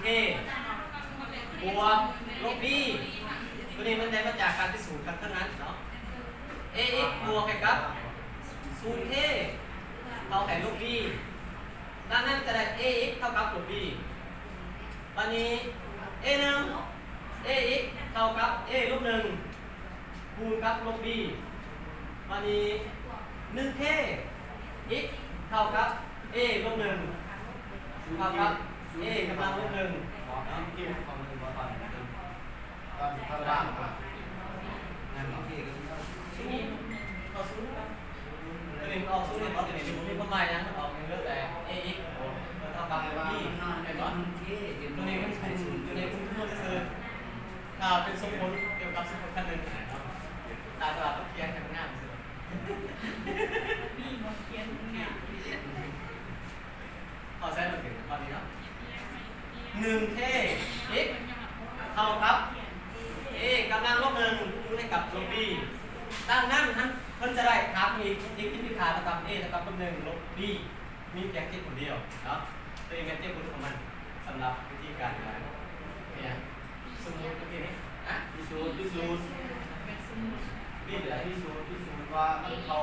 A ບວກລົບ B ຕົວນີ້ມັນໄດ້ມາຈາກການພິສູດກັນເທົ່ານັ້ນເນາະ A x ບວກໃຫ້ກັບສູນ K ເທົ່າໃຫ້ລົບ B ດັ່ງນັ້ນຈະໄດ້ A x ເທົ່າກັບລົບ B ບາດນີ້ A ໜຶ່ງ A x ເທົ່າກັບ A ລົບໜຶ່ງ ຄູນກັບລົບ B ບາດນີ້ ໜຶ່ງ K x ເທົ່າກັບ A ລົບໜຶ່ງ ເທົ່າກັບ A ກຳລັງລົບໜຶ່ງ ເນາະ ເຂດຂອງໜຶ່ງບໍ່ ຕອນນັ້ນ ຕອນ ຕອນວ່າງ ນັ້ນເນາະ ເຂົ້າສູນ ຕົວນີ້ອອກສູນເຫັນບໍ່? ຕົວນີ້ມັນບໍ່ມີຄວາມໝາຍຫຍັງ ມັນອອກເລື່ອງແຕ່ A x ເທົ່າກັບ B ເຫັນບໍ່? ຕົວນີ້ມັນຄື ຕົວນີ້ຄືຄູນຊື່ໆ ຖ້າເປັນສົມຜົນກ່ຽວກັບສົມຜົນຂັ້ນໜຶ່ງເນາະ ຖ້າຕະຫຼາດຕ້ອງຂຽນໃຫ້ມັນງາມຊື່ ມີບໍ່ຂຽນມັນງາມ ເຂົ້າໃຈມັນເປັນຂໍ້ນີ້ເນາະ ໜຶ່ງ K x ເທົ່າກັບ A ກຳລັງລົບໜຶ່ງ ຄູນໃຫ້ກັບລົບ B ດັ່ງນັ້ນ ເພິ່ນຈະໄດ້ຄ່າ x ທີ່ມີຄ່າເທົ່າກັບ A ເທົ່າກັບລົບໜຶ່ງ ລົບ B ມີພຽງເຈັດຜົນດຽວເນາະ ຕົວນີ້ແມ່ນເຈັດຜົນຂອງມັນ ສຳລັບວິທີການຫາ ເປັນຫຍັງ? ສົມມຸດເມື່ອກີ້ນີ້ ຮະ? ພິສູດ ພິສູດ ນີ້ແຫຼະ ພິສູດ ພິສູດວ່າມັນເຂົ້າ